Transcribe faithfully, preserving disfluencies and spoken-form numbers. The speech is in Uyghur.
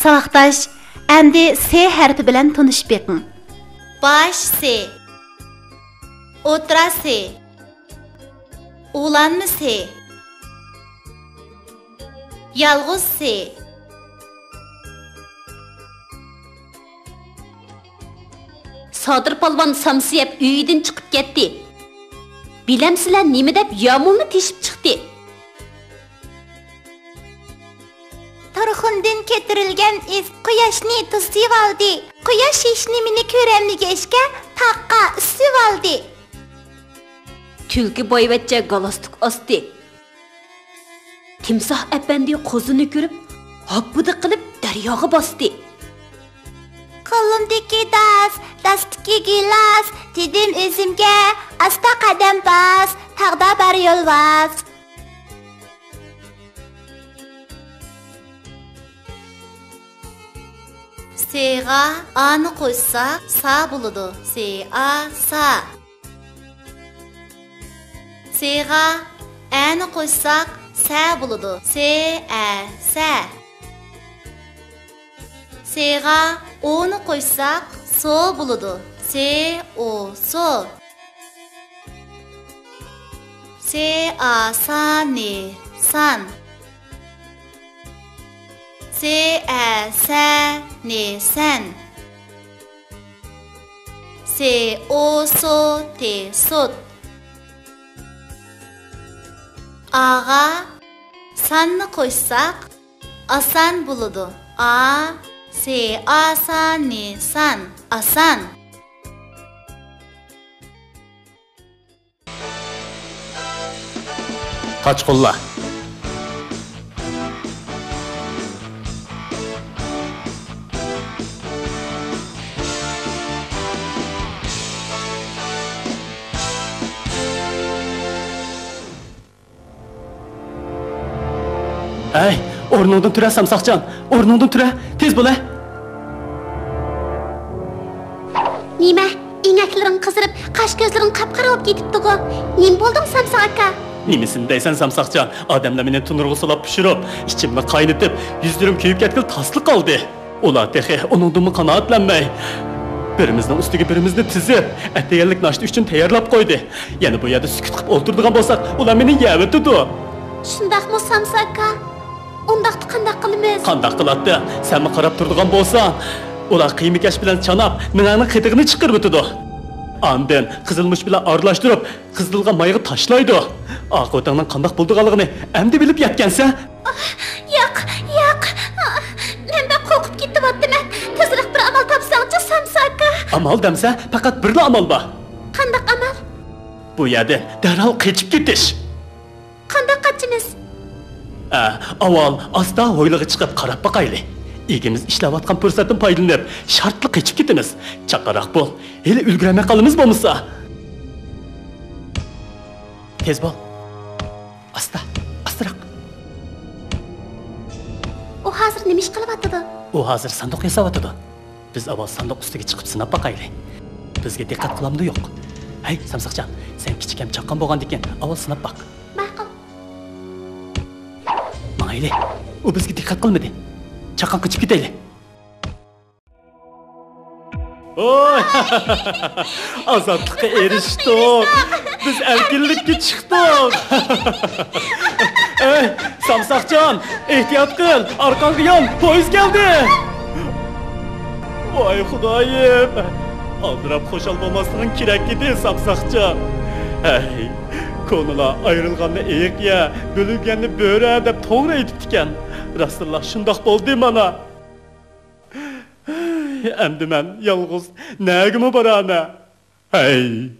ساۋاقداش، ئەمدى سې ھەرپى بىلەن تونۇشۇپ بېقىڭ. باش سې، ئوتتۇرا سې، ئۇلانما سې، يالغۇز سې. سادىر پالۋان سامسا يەپ ئۆيىدىن چىقىپ كەتتى. بىلەمسىلەر نېمە دەپ يامۇلنى تېشىپ چىقتى؟ تۇرخۇندىن كۆتۈرۈلگەن ئىس قۇياشنى توسۇۋالدى. قۇياش ھېچنېمىنى كۆرەلمىگەچكە، تاغقا ئۈسۈۋالدى. تۈلكە بايۋەچچە گالاستۇك ئاستى. تىمساھ ئەپەندى قوزىنى كۆرۈپ، ھاپپىدە قىلىپ دەرياغا باستى. قولۇمدىكى داس، داستىكى گىلاس، دېدىم ئۆزۈمگە، ئاستا قەدەم باس، تاغدا بار يول ۋاس. سېغا ئانى قوشساق، سا بولىدۇ. سې ئا، سا. سېغا ئەنى قوشساق، سە بولىدۇ. سې ئە، سە. سېغا ئونى قوشساق، سو بولىدۇ. سې ئو، سو. سې ئا سا نى، سان. سې ئە سە نى، سەن. سې ئو سو تې، سوت. ئاغا ساننى قوشساق، ئاسان بولىدۇ. ئا، سې ئا سا نى، سان. ئاسان. قاچقۇنلار. ئەي، ئورنۇڭدىن تۇرە، سامساقجان، ئورنۇڭدىن تۇرە، تېز بولە. نېمە، ئېڭەكلىرىڭ قىزىرىپ، قاش-كۆزلىرىڭ قاپقارا بولۇپ كېتىپتىغۇ؟ نېمە بولدۇڭ، سامساق ئاكا؟ نېمىسىنى دەيسەن، سامساقجان؟ ئادەملەر مېنى تونۇرغا سولاپ پىشۇرۇپ، ئىچىمنى قاينىتىپ، يۈزلىرىم كۆيۈپ كەتكىلى تاسلا قالدى. ئۇلار تېخى ئۇنىڭدىنمۇ قانائەتلەنمەي، بىرىمىزنىڭ ئۈستىگە بىرىمىزنى تىزىپ، ئەتىگەنلىك ناشتا ئۈچۈن تەييارلاپ قويدى. يەنە بۇ يەردە سۈكۈت قىلىپ ئولتۇرىدىغان بولساق، ئۇلار مېنى يەۋېتىدۇ. شۇنداقمۇ، سامسا ئاكا؟ ئۇنداقتا قانداق قىلىمىز؟ قانداق قىلاتتى؟ سەنمۇ قاراپ تۇرىدىغان بولساڭ، ئۇلار قىيما-كەش بىلەن چاناپ، مېڭەڭنىڭ قېتىغىنى چىقىرىۋېتىدۇ. ئاندىن قىزىلمۇچ بىلەن ئارىلاشتۇرۇپ، قىزىلغا مايغا تاشلايدۇ. ئاقىۋىتىڭنىڭ قانداق بولىدىغانلىقىنى ئەمدى بىلىپ يەتكەنسەن. ياق، ياق. مەن بەك قورقۇپ كېتىۋاتىمەن. تېزرەك بىر ئامال تاپساڭچۇ، سامسا ئاكا. ئامال دەمسە، پەقەت بىرلا ئامال بار. قانداق ئامال؟ بۇ يەردىن دەرھال قېچىپ كېتىش. قانداق قاچىمىز؟ ئە، ئاۋۋال ئاستا ھويلىغا چىقىپ قاراپ باقايلى. ئىگىمىز ئىشلەۋاتقان پۇرسەتتىن پايدىلىنىپ، شارتلا قېچىپ كېتىمىز. چاققانراق بول. ھېلى ئۈلگۈرەلمەي قالىمىز بولمىسا. تېز بول. ئاستا، ئاستىراق. ئۇ ھازىر نېمە ئىش قىلىۋاتىدۇ؟ ئۇ ھازىر ساندۇق ياساۋاتىدۇ. بىز ئاۋۋال ساندۇق ئۈستىگە چىقىپ سىناپ باقايلى. بىزگە دىققەت قىلامدۇ يوق؟ ھەي، سامساقجان، سەن كىچىك ھەم چاققان بولغاندىكىن ئاۋۋال سىناپ باق. ماقۇل. ماڭايلى. ئۇ بىزگە دىققەت قىلمىدى. چاققان قېچىپ كېتەيلى. ۋوي! ئازادلىققا ئېرىشتۇق! بىز ئەركىنلىككە چىقتۇق! ئەي، سامساقجان، ئېھتىيات قىل! ئارقاڭغا يان، پويىز كەلدى! ۋاي خۇدايىم! ئالدىراپ خۇشال بولماسلىقىڭ كېرەك ئىدى، سامساقجان! ھەي، كونىلار ئايرىلغاننى ئېيىق يە، بۆلۈنگەننى بۆرە دەپ توغرا ئېيتىپتىكەن. راستتىنلا شۇنداق بولدى مانا. ئەمدى مەن يالغۇز نەگىمۇ بارامەن؟ ھەي!